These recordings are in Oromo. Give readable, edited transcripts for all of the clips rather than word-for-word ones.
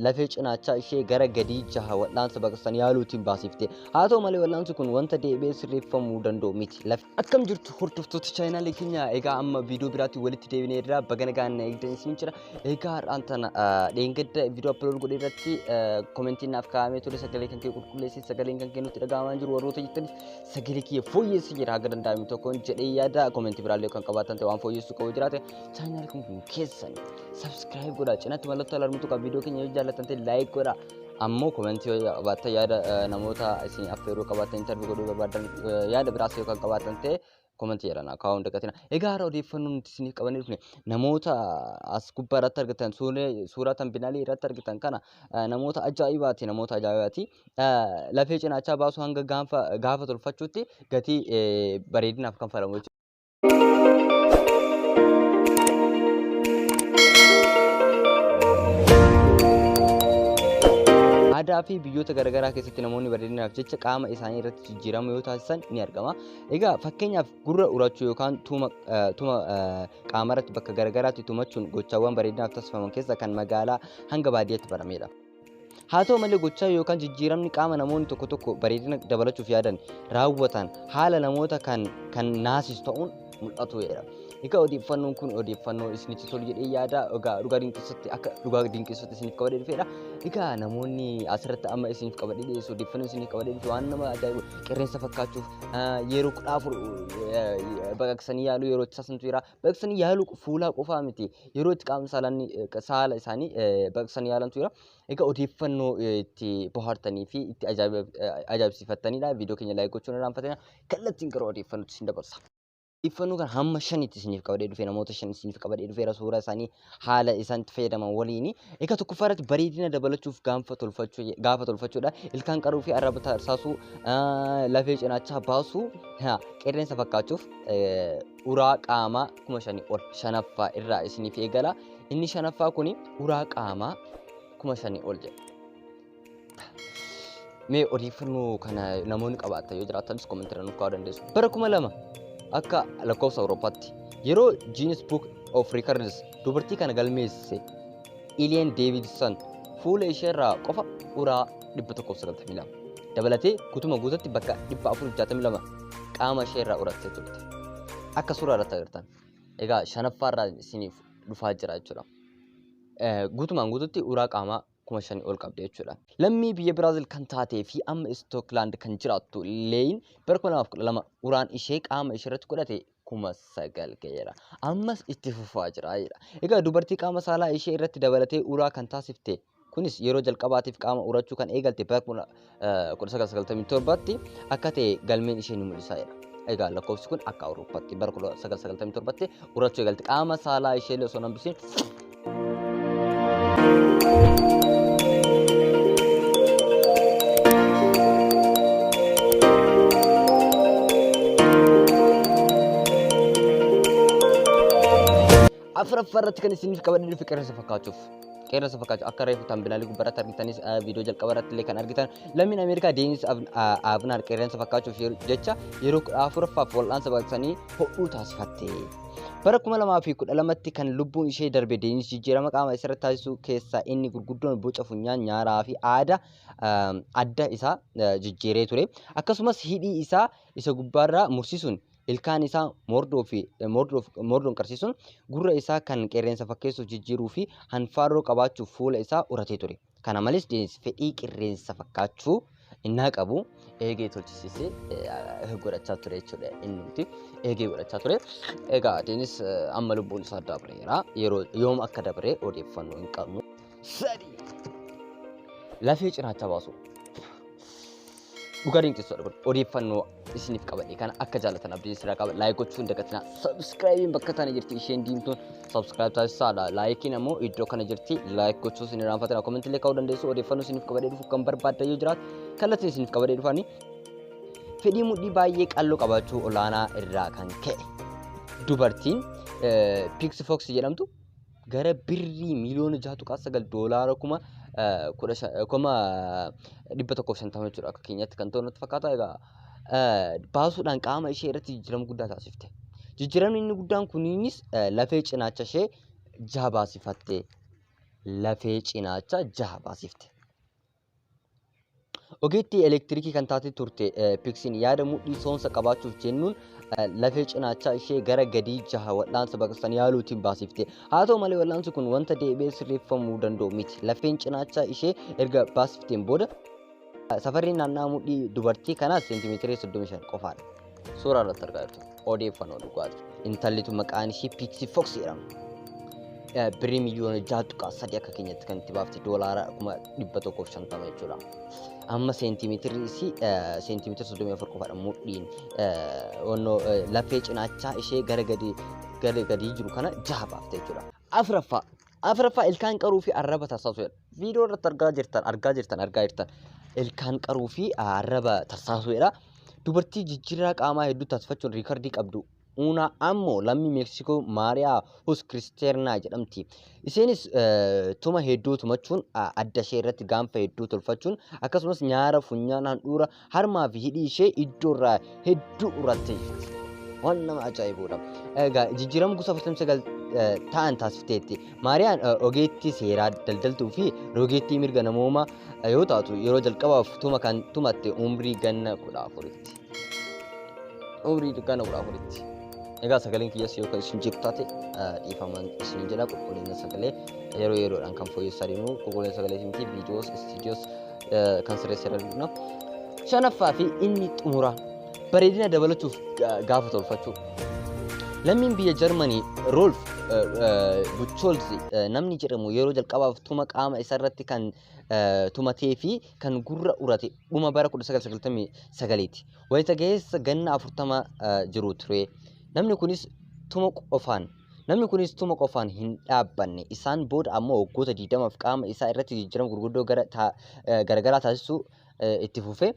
Lafee cinaachaa ishee gara gadii jaha wal'aansa baqaqsanii yaaluutiin baasifte. Haa ta'u malee wal'aansi kun wanta deebi'ee sirreeffamuu danda'u miti. Akkam jirtu hordoftoota chaayinaalee keenya? Egaa amma viidiyoo biraatti walitti deebinee irraa baga nagaan na eegdan isin jira. Egaa har'aan tana dheengadda viidiyoo upload godhe irratti komentiin naaf kaa'amee ture, sagalee kan kee qulqulleessi, sagaleen kan kee nutti dhaga'amaa jiru warroota jettaniif sagalee kiyya fooyyessi jira haga danda'ame tokkoon jedhee yaada. Komentii biraallee kan qabaatan ta'e waan fooyyessuu qabu jiraate chaayinaalee kun keessan subscribe godhaa, cinatti mallattoo alarmitu qaba. Viidiyoo keenya yoo jaallatan ta'e like godhaa, ammoo komentii yoo qabaattan, yaada namoota isin affeeruu qabaattan, interview godhuu barbaadan, yaada biraas yoo kan qabaatan ta'e komentii jedhana kaa'uun dagatina. Egaa har'a odeeffannoo nuti isiniif qabannee dhufne namoota as gubbaa irratti argitan, suuraa tambinaalii irratti argitan kana namoota ajaa'ibaati, namoota ajaa'ibaati. Lafee cinaachaa baasuu hanga gaafa gaafa tolfachuutti gatii bareedinaaf kanfalamu jechuudha. Aadaa fi biyyoota garaagaraa keessatti namoonni bareedinaaf jecha qaama isaanii irratti jijjiirama yoo taasisan ni argama. Egaa fakkeenyaaf gurra urachuu yookaan tuma tuma qaama irratti bakka garaagaraatti tumachuun gochaawwan bareedinaaf taasifaman keessaa kan magaalaa hanga baadiyyaatti baramedha. Haa ta'u malee gochaa yookaan jijjiiramni qaama namoonni tokko tokko bareedina dabalachuuf yaadan raawwatan haala namoota kan kan naasisu ta'uun mul'atu jedha. Egaa odeeffannoon kun odeeffannoo isinitti tolu jedhee yaada. Egaa dhugaa dinqisiisatti akka dhugaa dinqisiisatti isiniif qabadhee dhufeedha. Egaa namoonni asirratti amma isiniif qabadhee dhiyeessu, odeeffannoo isiniif qabadhee dhufe waan nama ajaa'ibu, qerreensa fakkaachuuf yeroo 14 baqaqsanii yaaluu yeroo itti taasisantu jira. Baqaqsanii yaaluu fuulaa qofaa miti, yeroo itti qaama saalaan saala isaanii baqaqsanii yaalantu jira. Egaa odeeffannoo itti bohaartanii fi itti ajaa'ibsiifattanidha. Viidiyoo keenya like gochuun irraanfatina. Kallattiin gara odeeffannootti isin dabarsa. Odeeffannoo kana hamma shanitti isiniif qabadhee dhufe, namoota shan isiniif qabadhee dhufeera suuraa isaanii haala isaan itti fayyadaman waliini. Egaa tokkoffaa irratti bareedina dabalachuuf gaanfa tolfachuu, gaafa tolfachuudha. Ilkaan qaruu fi arraba tarsaasuu, lafee cinaachaa baasuu, qerreensa fakkaachuuf uraa qaamaa 5,000 ol. Shanaffaa irraa isiniif eegala. Inni shanaffaa kuni uraa qaamaa 5,000 ol jedha. Mee odeeffannoo kana namoonni qabaatan yoo jiraatanis komentii irra nuuf kaa'uu dandeessu. Bara 2000 akka lakkoofsa Awurooppaatti yeroo Guinness Book of Records dubartii kana galmeesse, Iliyan Davidson fuula isheerraa qofa uraa 192 dabalatee guutuma guututti bakka 462 qaama isheerraa urattee turte. Akka suuraa irratti agartan. Egaa shanaffaa irraa isiniif dhufaa jira jechuudha. Guutumaan guututti uraa qaamaa 5,000 ol qabdi jechuudha. Lammii biyya Biraazil kan taatee fi amma Istookland kan jiraattu Leeyin bara 2012 uraan ishee qaama ishee irratti godhate 9,000 ga'eera. Ammas itti fufaa jira jedha. Egaa dubartii qaama saalaa ishee irratti dabalatee uraa kan taasifte kunis yeroo jalqabaatiif qaama urachuu kan eegalte bara 1997tti akka ta'e galmeen ishee ni mul'isa jedha. Egaa lakkoofsi kun akka Awurooppaatti bara 1997tti urachuu eegalte, qaama saalaa ishee illee osoo hin hambisiin. Afuraffaa irratti kan isiniif qabadhee dhufe qerreensa fakkaachuuf. Qeerransa fakkaachuu akka reefu tambinaalii gubbaarratti argitanis, viidiyoo jalqaba irratti illee kan argitan, lammiin Ameerikaa Deenis Avnaar qeerransa fakkaachuuf jecha yeroo 14ffaaf wal'aansa baqaqsanii hodhuu taasifatte. Bara 2012tti kan lubbuun ishee darbe Deenis jijjiirama qaama isarratti taasisuu keessaa inni gurguddoon boca funyaan, nyaaraa fi aada adda isaa jijjiiree ture. Akkasumas hidhii isaa isa gubbaarraa mursiisuun, ilkaan isaa mordoo fi mordoon qarsiisuun, gurra isaa kan qeerrensa fakkeessuuf jijjiiruu fi hanfaarroo qabaachuuf fuula isaa uratee ture. Kana malees Deenis fedhii qirreensa fakkaachuu innaa qabu eegee tolchisiisee godhachaa ture jechuudha, innumti eegee godhachaa ture. Egaa Deenis amma lubbuun isaa dabreera. Yeroo yoom akka dabre odeeffannoo hin qabnu. Sadi, lafee cinaacha baasu. Dhugaa dinqisiisaadha kun. Odeeffannoo isiniif qabadhe kana akka jaalatan abdiin isinirraa qaba. Like gochuu hin dagatinaa. Subscribe'n bakka tana jirti, isheen diimtuun subscribe taasisaadha. Like'n ammoo iddoo kana jirti. Like gochuu isin irraanfatina. Comment illee kaa'uu dandeessu. Odeeffannoo isiniif qabadhee dhufu kan barbaaddan yoo jiraate kallattiin isiniif qabadhee dhufani. Fedhii mudhii baay'ee qalloo qabaachuu olaanaa irraa kan ka'e dubartiin Pixie Fox jedhamtu gara birrii miliyoona 6.9, doolaara 150,000 jechuudha, akka keenyatti kan ta'u natti fakkaata. Egaa baasuudhaan qaama ishee irratti jijjiirama guddaa taasifte. Jijjiiramni inni guddaan kuniinis lafee cinaacha ishee jaha baasifatte. lafee cinaachaa jaha baasifte. Ogeettii elektirikii kan taate turte Piksiin yaada mudhii soonsa qabaachuuf jennuun lafee cinaachaa ishee gara gadii jaha wal'aansa baqaqsanii yaaluutiin baasifte. Haa ta'u malee wal'aansi kun wanta deebi'ee sirreeffamuu danda'u miti. Lafeen cinaachaa ishee erga baasifteen booda safarri naanna'aa mudhii dubartii kanaas seentimeetirii 35 qofaadha. Suuraa irratti argaa jirtu odeeffannoo dhugaati. Intalli tun maqaan ishii Piiksii Foks jedhama. Birrii miliyoona 6.3 akka keenyatti kan itti baafte doolaara 150,000 jechuudha. Amma seentimeetirri isii seentimeetira 34 qofaadha mudhiin onnoo lafee cinaachaa ishee gara gadi gara gadii jiru kana jaha baafte jechuudha. Afraffaa ilkaan qaruu fi arraba tarsaasuu jedha. Viidiyoo irratti argaa jirtan argaa jirtan argaa jirtan ilkaan qaruu fi arraba tarsaasuu jedha. Dubartii jijjiirraa qaamaa hedduu taasifachuun riikardii qabdu Uunaa ammoo lammii Meeksikoo Maariyaa Hus Kiristeernaa jedhamti. Isheenis tuma hedduu tumachuun adda ishee irratti gaanfa hedduu tolfachuun akkasumas nyaara funyaan handhuura harmaa fi hidhii ishee iddoo irraa hedduu urattee jirti. Waan nama ajaa'ibudha. Egaa jijjiirama gosa 49 ta'an taasifteetti. Maariyaan ogeettii seeraa daldaltuu fi rogeettii mirga namoomaa yoo taatu yeroo jalqabaaf tuma kan tumatte umrii ganna 14tti. Umrii ganna 14tti. Egaa sagaleen kiyyas yoo kan isin jeequ taate dhiifama isin jedha. Qulqullina sagalee yeroo yeroodhaan kan fooyyessaa deemnu qulqullina sagalee miti viidiyoos istiidiyoos kan sirreessaa deemnu. Shanaffaa fi inni xumuraa bareedina dabalachuuf gaafa tolfachuu. Lammiin biyya Jarmanii Roolf Bucholz namni jedhamu yeroo jalqabaaf tuma qaama isarratti kan tumatee fi kan gurra urate dhuma bara 1999ti. Wayita ga'eessa ganna 40 jiru ture. Namni kunis tuma qofaan Namni kunis tuma qofaan hin dhaabbanne. Isaan booda ammoo waggoota 20f qaama isaa irratti jijjiirama gurguddoo gara garagaraa taasisuu itti fufe.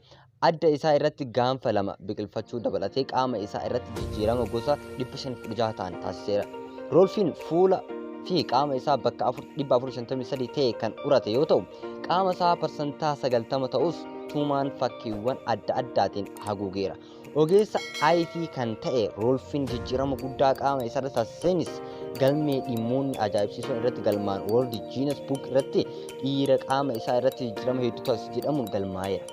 Adda isaa irratti gaanfa lama biqilfachuu dabalatee qaama isaa irratti jijjiirama gosa 516 ta'an taasiseera. Roolfiin fuula fi qaama isaa bakka 453 ta'e kan urate yoo ta'u, qaama isaa parsantaa 90 ta'us tumaan fakkiiwwan adda addaatiin haguugeera. Ogeessa IT kan ta'e Roolfiin jijjiirama guddaa qaama isaa irratti taasiseenis galmee dhimmoonni ajaa'ibsiisoon irratti galmaa'an World Guinness Book irratti dhiira qaama isaa irratti jijjiirama hedduu taasise jedhamuun galmaa'eera.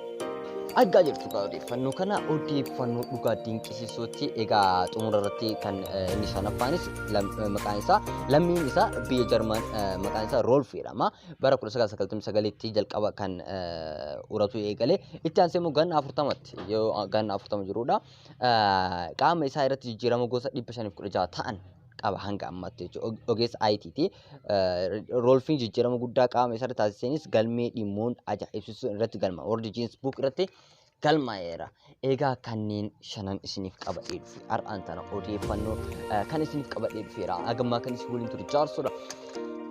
Argaa jirtu egaa odeeffannoo kana odeeffannoo dhugaa dinqisiisootti. Egaa xumura irratti kan inni shanaffaanis maqaan isaa lammiin isaa biyya Jarman maqaan isaa Roolf jedhama. Bara 1999tti jalqaba kan uratu eegale. Itti aansee immoo ganna 40tti yoo ganna 40 jirudha. Qaama isaa irratti jijjiirama gosa 516 ta'an qaba hanga ammaatti jechuudha. Ogeessa IT ti. Roolfiin jijjiirama guddaa qaama isaa irratti taasiseenis galmee dhimmoon ajaa'ibsiisuu irratti galma. World Guinness Book irratti galmaa'eera. Egaa kanneen shanan isiniif qabadhee dhufe. Har'aan tana odeeffannoo kan isiniif qabadhee dhufeera. Hagammaa kan isin waliin ture jaarsoodha.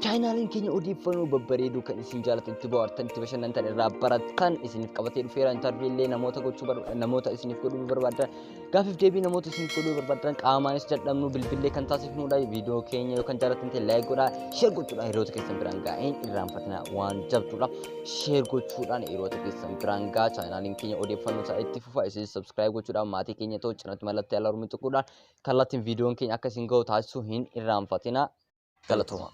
Chaayinaaliin keenya odeeffannoo babbareedoo kan isin jaalatan itti bohaartan itti bashannantan irraa baratan isiniif qabatee dhufeera. Intarviillee illee namoota gochuu namoota isiniif godhuu barbaadan gaaffiif deebii namoota isiniif godhuu barbaadan qaamaanis dadhabnu bilbillee kan taasifnudha. Viidiyoo keenya yoo kan jaalatan ta'e like godhaa, share gochuudhaan hiriyoota keessan biraan ga'aa. Hin irraanfatina waan jabduudha. Share gochuudhaan hiriyoota keessan biraan ga'aa. Chaayinaaliin keenya odeeffannoo isaa itti fufa. Isin subscribe gochuudhaan maatii keenya ta'u cinatti mallattoo alarmii tuquudhaan kallattiin viidiyoon keenya akka isin ga'u taasisuu hin irraanfatina. Galatooma.